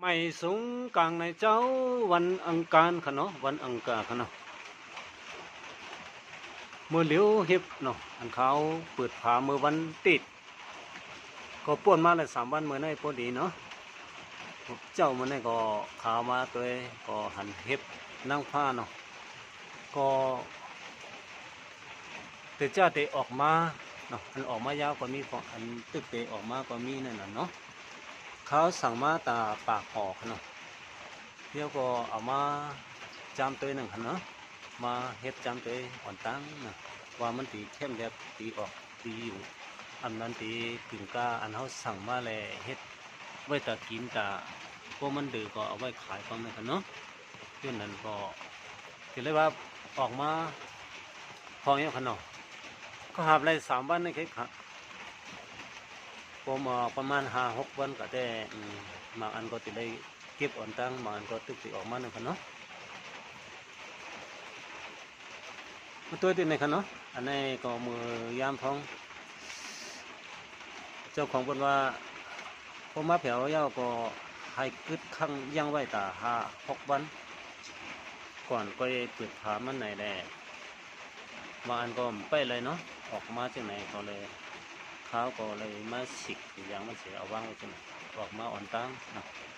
ໄໝສູງກາງໃນເຈົ້າ ວັນອັງຄານຂະເນາະ ວັນອັງຄານຂະເນາະ. ມື້ຫຼຽວເຫັບເນາະ ອັນເຂົາເປີດຜາມື້ວັນຕິດ ກໍປ່ວນມາໄດ້ສາມວັນ ມື້ໃນພໍດີເນາະ. ເຈົ້າມື້ໃນກໍຂາວມາໂຕຍ ກໍຫັນເຫັບນາງຟ້າເນາະ ກໍ ເຕຈະເຕອອກມາເນາະ ອັນອອກມາຍາວກໍມີ ອັນຕຶກເຕອອກມາກໍມີນັ້ນນະເນາະ. ເຂົາສັ່ງມາຕາປາກຫອກເນາະ ແລ້ວກໍເອົາມາຈາມໂຕຍໜຶ່ງຫັ້ນເນາະ ມາເຮັດຈາມໂຕຍອ່ອນຕັ້ງນະ ວ່າມັນຕີເຂັ້ມແບບຕີອອກດີຢູ່. ອັນນັ້ນຕີກຶ່ງກ້າ ອັນເຮົາສັ່ງມາແລະເຮັດໄວ້ຕາກິນ ຕາ ພວກມັນດືກໍເອົາໄວ້ຂາຍພວກນັ້ນຫັ້ນເນາະ. ຍ້ອນນັ້ນກໍ ກໍເລີຍວ່າອອກມາພໍຢູ່ຂະເນາະ ກໍຫາບໄດ້ສາມວັນນີ້ຄື ກໍມາປະມານຫ້າຫົກວັນກໍແຕ່ ອືມ ບາງອັນກໍຊິໄດ້ເກັບອ່ອນຕັ້ງ ບາງອັນກໍຕຶກຊິອອກມານຳຂະເນາະ. ມາຕົວະຕິດໃນຂະເນາະ ອັນນີ້ກໍມື້ຍາມພອງ ເຈົ້າຂອງເພິ່ນວ່າ ພໍມາແຜວຍາວກໍໃຫ້ກຶດຂັງຢັ້ງໄວ້ຕາຫ້າຫົກວັນ ກ່ອນກໍເປີດຜາມັນໃນແລະ ບາງອັນກໍໄປເລີຍເນາະ ອອກມາຈັ່ງໃດກໍເລີຍ ຂາວກໍເລີຍມາສິກຢ່າງມັນຊິເອົາວາງໄວ້ຈັ່ງໃດ ອອກມາອ່ອນຕັ້ງເນາະ.